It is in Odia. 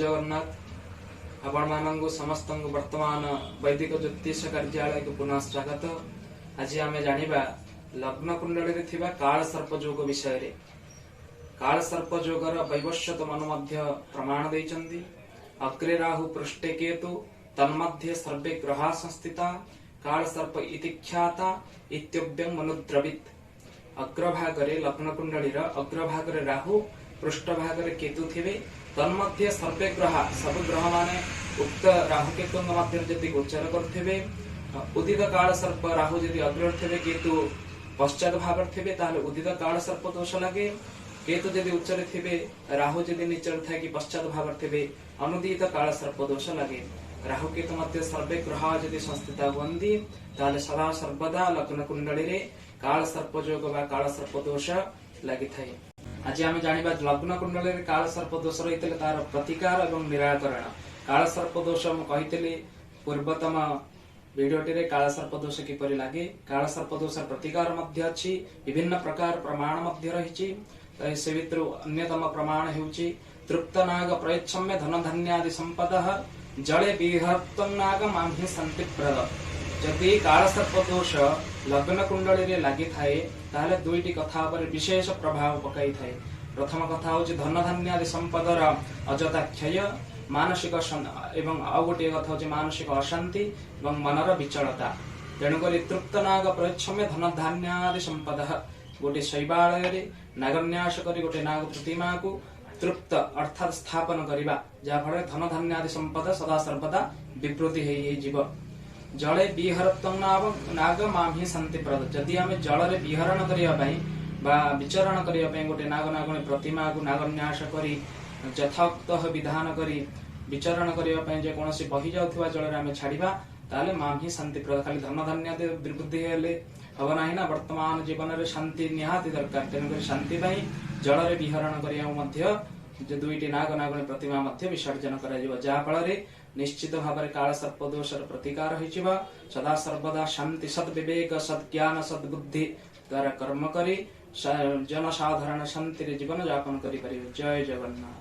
ଜଗନ୍ନାଥ। ଆପଣମାନଙ୍କୁ ସମସ୍ତଙ୍କୁ ବର୍ତ୍ତମାନ ବୈଦିକ ଜ୍ୟୋତିଷ କାର୍ଯ୍ୟାଳୟକୁ ପୁନଃ ସ୍ୱାଗତ। ଆଜି ଆମେ ଜାଣିବା ଲଗ୍ନ କୁଣ୍ଡଳୀରେ ଥିବା କାଳ ସର୍ପ ଯୋଗ ବିଷୟରେ। କାଳ ସର୍ପ ଯୋଗର ବୈବସ୍ୱତ ମନୁ ମଧ୍ୟ ପ୍ରମାଣ ଦେଇଛନ୍ତି। ଅଗ୍ରେ ରାହୁ ପୃଷ୍ଠେ କେତୁ ତନ୍ମଧ୍ୟେ ସର୍ବେ ଗ୍ରହା ସଂସ୍ଥିତା କାଳ ସର୍ପ ଇତି ଖ୍ୟାତା ଇତ୍ୟବ୍ୟଂ ମନୁଦ୍ରବିତ୍। ଅଗ୍ରଭାଗରେ, ଲଗ୍ନ କୁଣ୍ଡଳୀର ଅଗ୍ରଭାଗରେ ରାହୁ, ପୃଷ୍ଠ ଭାଗରେ କେତୁ ଥିବେ, ତନ୍ମଧ୍ୟେ ସର୍ବେ ଗ୍ରହା, ସବୁ ଗ୍ରହମାନେ ଉକ୍ତ ରାହୁ କେତୁଙ୍କ ମଧ୍ୟରେ ଯଦି ଗୋଚର କରୁଥିବେ, ଉଦିତ କାଳ ସର୍ପ, ରାହୁ ଯଦି ଅଗ୍ରରେ ଥିବେ, କେତୁ ପଶ୍ଚାତ ଭାବରେ ଥିବେ, ତାହେଲେ ଉଦିତ କାଳ ସର୍ପ ଦୋଷ ଲାଗେ। କେତୁ ଯଦି ଉଚ୍ଚରେ ଥିବେ, ରାହୁ ଯଦି ନିଚରେ ଥାଇକି ପଶ୍ଚାତ ଭାବରେ ଥିବେ, ଅନୁଦିତ କାଳ ସର୍ପ ଦୋଷ ଲାଗେ। ରାହୁ କେତୁ ମଧ୍ୟ ସର୍ବେ ଗ୍ରହ ଯଦି ସଂସ୍ଥିତ ହୁଅନ୍ତି, ତାହେଲେ ସଦା ସର୍ବଦା ଲଗ୍ନ କୁଣ୍ଡଳୀରେ କାଳ ସର୍ପ ଯୋଗ ବା କାଳ ସର୍ପ ଦୋଷ ଲାଗିଥାଏ। ଆଜି ଆମେ ଜାଣିବା ଲଗ୍ନ କୁଣ୍ଡଳୀରେ କାଳ ସର୍ପ ଦୋଷ ରହିଥିଲେ ତାର ପ୍ରତିକାର ଏବଂ ନିରାକରଣ। କାଳ ସର୍ପ ଦୋଷ ମୁଁ କହିଥିଲି ପୂର୍ବତମ ଭିଡିଓଟିରେ, କାଳ ସର୍ପ ଦୋଷ କିପରି ଲାଗେ। କାଳ ସର୍ପ ଦୋଷର ପ୍ରତିକାର ମଧ୍ୟ ଅଛି, ବିଭିନ୍ନ ପ୍ରକାର ପ୍ରମାଣ ମଧ୍ୟ ରହିଛି। ତ ସେ ଭିତରୁ ଅନ୍ୟତମ ପ୍ରମାଣ ହେଉଛି ତୃପ୍ତ ନାଗ ପ୍ରୟଚ୍ଛମ୍ୟ ଧନ ଧାନ୍ୟାଦି ସମ୍ପଦ ଜଳେ ବିହର୍ତ୍ତଂ ନାଗ ମାହ୍ୟ ଶାନ୍ତିପ୍ରଦ। ଯଦି କାଳ ସର୍ପ ଦୋଷ ଲଗ୍ନ କୁଣ୍ଡଳୀରେ ଲାଗିଥାଏ, ତାହେଲେ ଦୁଇଟି କଥା ଉପରେ ବିଶେଷ ପ୍ରଭାବ ପକାଇଥାଏ। ପ୍ରଥମ କଥା ହଉଛି ଧନ ଧାନ୍ୟାଦି ସମ୍ପଦର ଅଯଥା କ୍ଷୟ, ମାନସିକ ଏବଂ ଆଉ ଗୋଟିଏ କଥା ହଉଛି ମାନସିକ ଅଶାନ୍ତି ଏବଂ ମନର ବିଚଳତା। ତେଣୁକରି ତୃପ୍ତ ନାଗ ପ୍ରୟଚ୍ଛମ୍ୟ ଧନ ଧାନ୍ୟାଦି ସମ୍ପଦ, ଗୋଟେ ଶୈବାଳୟରେ ନାଗନ୍ୟାସ କରି ଗୋଟେ ନାଗ ପ୍ରତିମାକୁ ତୃପ୍ତ ଅର୍ଥାତ୍ ସ୍ଥାପନ କରିବା, ଯାହାଫଳରେ ଧନ ଧାନ୍ୟାଦି ସମ୍ପଦ ସଦା ସର୍ବଦା ବିବୃଦ୍ଧି ହେଇ ହେଇଯିବ। ଜଳେ ବିହରତ୍ୱ ନାଗ ମାମି ଶାନ୍ତିପ୍ରଦ। ଯଦି ଆମେ ଜଳରେ ବିହରଣ କରିବା ପାଇଁ ବା ବିଚରଣ କରିବା ପାଇଁ ଗୋଟେ ନାଗ ନାଗୁଣୀ ପ୍ରତିମାକୁ ନାଗନ୍ୟାସ କରି ଯଥାକ୍ତ ବିଧାନ କରି ବିଚରଣ କରିବା ପାଇଁ ଯେକୌଣସି ବହି ଯାଉଥିବା ଜଳରେ ଆମେ ଛାଡିବା, ତାହେଲେ ମାମି ଶାନ୍ତିପ୍ରଦ। ଖାଲି ଧନ ଧାନ୍ୟାଦି ବୃଦ୍ଧି ହେଲେ ହବ ନାହିଁ ନା, ବର୍ତ୍ତମାନ ଜୀବନରେ ଶାନ୍ତି ନିହାତି ଦରକାର। ତେଣୁକରି ଶାନ୍ତି ପାଇଁ ଜଳରେ ବିହରଣ କରିବାକୁ ମଧ୍ୟ ଯେ ଦୁଇଟି ନାଗ ନାଗୁଣୀ ପ୍ରତିମା ମଧ୍ୟ ବିସର୍ଜନ କରାଯିବ, ଯାହା ଫଳରେ ନିଶ୍ଚିତ ଭାବରେ କାଳ ସର୍ପ ଦୋଷର ପ୍ରତିକାର ହୋଇଯିବ। ସଦା ସର୍ବଦା ଶାନ୍ତି, ସଦ୍ ବିବେକ, ସଦ୍ଜ୍ଞାନ, ସଦ୍ବୁଦ୍ଧି ଦ୍ୱାରା କର୍ମ କରି ଜନସାଧାରଣ ଶାନ୍ତିରେ ଜୀବନ ଯାପନ କରିପାରିବେ। ଜୟ ଜଗନ୍ନାଥ।